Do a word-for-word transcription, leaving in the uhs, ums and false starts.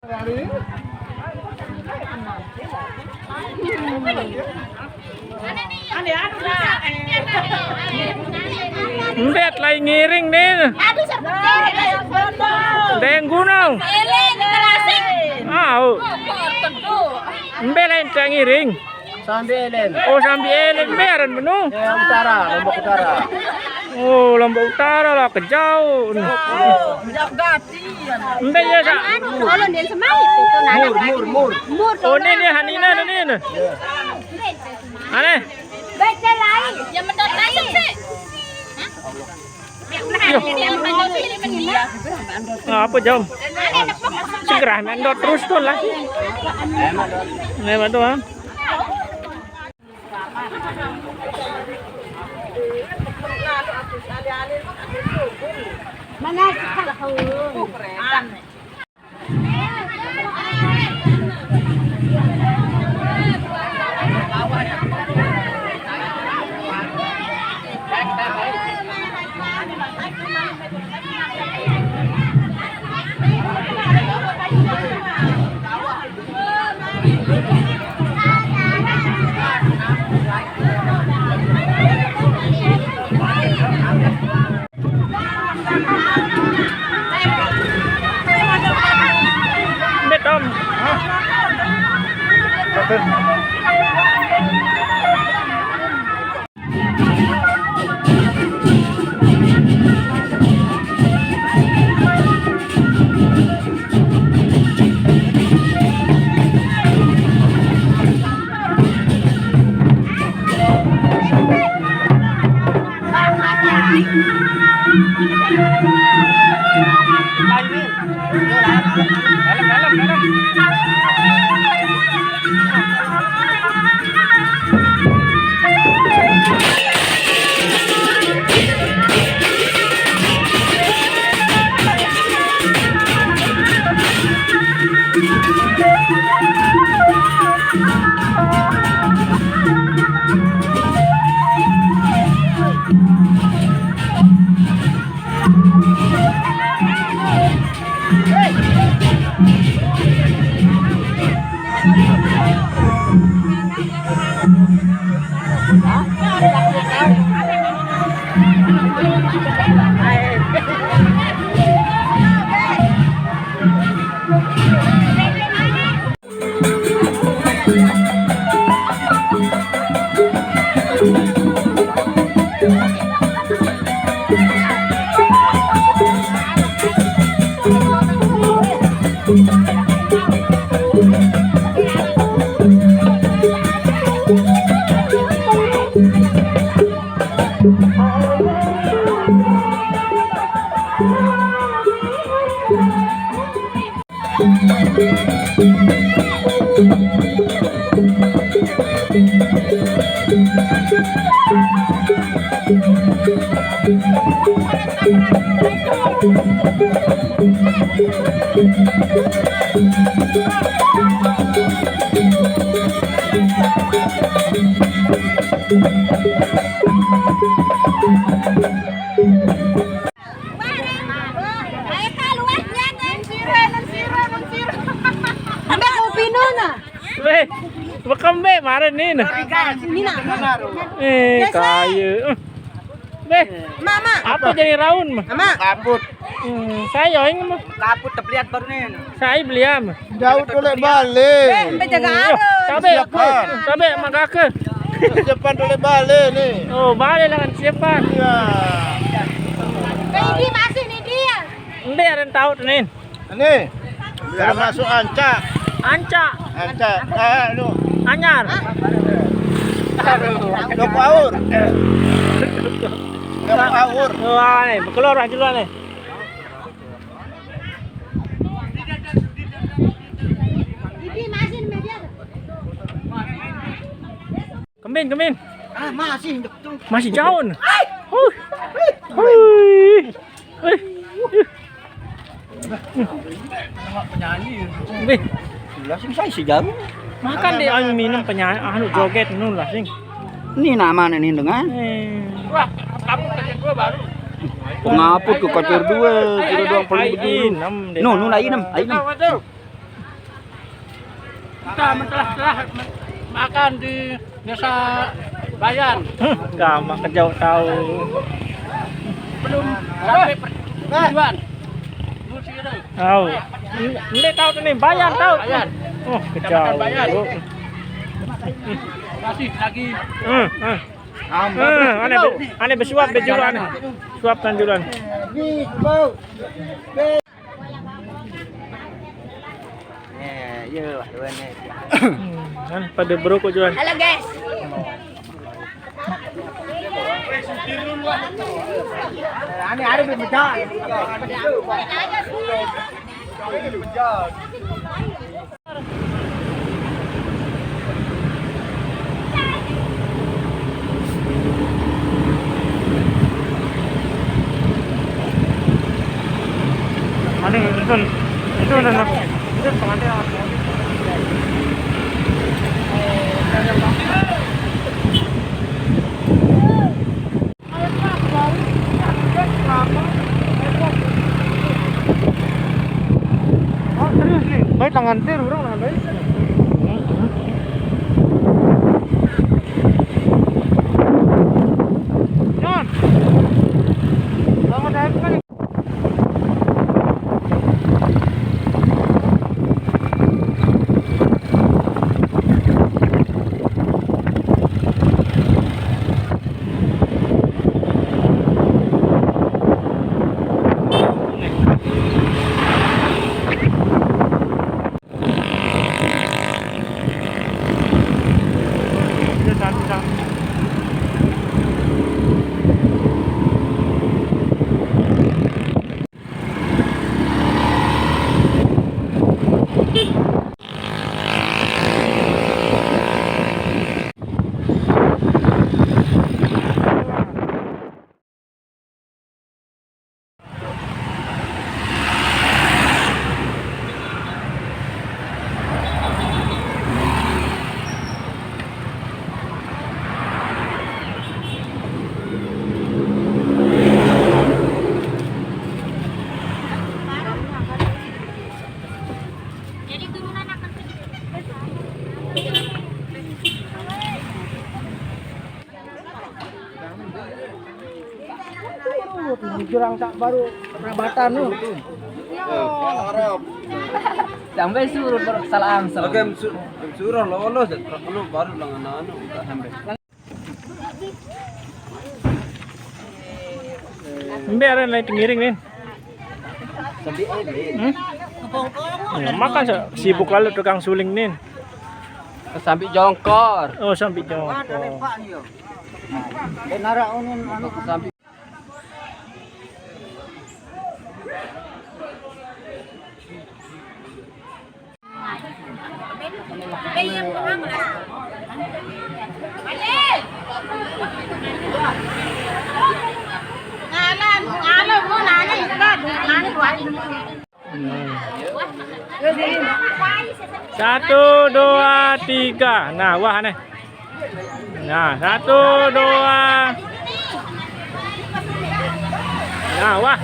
Mbet lai ngiring nih. Deng gunung. Au. Mbet lai tak ngiring. Sambil. Oh, sambil. Mbet aran menu. Yang utara, Lombok Utara. Oh, Lombok Utara lah kejauh. Mbet ya, Sa. Kalau dia semai itu tuh, nah, mur, mur, mur. Mur. Oh, ini dia Hanina nih. Aneh. Baca lain. Yang mendot lain sih. Nah, apa jam? Segera mendot terus tuh lah. Ini apa tuh, ha? Mana kita tahu? Betul. Weh, bekembe maren nih, nah. Ini nah. Eh, kayu. Eh. Beh, Mama. Apa jadi raun mah? Mama. Kaput. Hmm, saya yang mah. Kaput tepliat baru nih. Saya beli ama. Jauh tuh lek balik. Beh, sampai jaga arus. Cabe, siapan. Cabe, makake. Siapan tuh lek balik nih. Oh, balik dengan siapan. Iya. Beh, ini masih nih dia. Ende ada yang tahu tuh, Nin. Ini. Kalau masuk ancak. Ancak. Ancak. Ah, lu. Anyar. Aduh. Lu paur. Lu paur. Wah, nih, keluar aja dulu nih. Kembin, kembin. Ah, masih hidup tuh. Masih jauh, nah. Huh. Hui. Hui. Beh. Lah sing saya sih jauh. Makan deh, anu minum penyanyi, anu joget nu lah sing. Ini nama nih dengan. Eh. Wah, kamu kerja gua baru. Pengaput ke kacur dua, kira doang perlu begini. Ai inem deh. No, nu ai inem, ai inem. Tahu tuh. Kita telah, telah makan di Desa Bayan. Hmm, kamu kejauh tahu. Belum sampai per-, tujuan. Tahu. Ini tahu tu ni, Bayan tahu. Bayan. Oh, kejauh. Kecamatan Bayan. Masih lagi. Hmm, hmm. Hmm, ane be-, ane bersuap be julu ane. Suap tan julu ane. Eh, iya, wah, dua ni. Hmm, kan pada berokok juga. Halo, guys. Ani ada berpecah. Mana itu? Itu mana? Itu pengantin. Oh, serius nih? Baik tangan ter, orang tangan baik. John. Tangan saya bukan. Jurang tak baru perabatan tu. Sampai surut baru salah angsel. Oke, su-, suruh lolos, truk lu baru dengan anu, kita sampai. Mbe are nai miring nin. Sampai ini. Hmm? Ya, makan sa-, sibuk lalu tukang suling nin. Sampai jongkor. Oh, sampai jongkor. Sampai Satu, dua, tiga. Nah, wah nih. Nah, satu, dua. Nah, wah.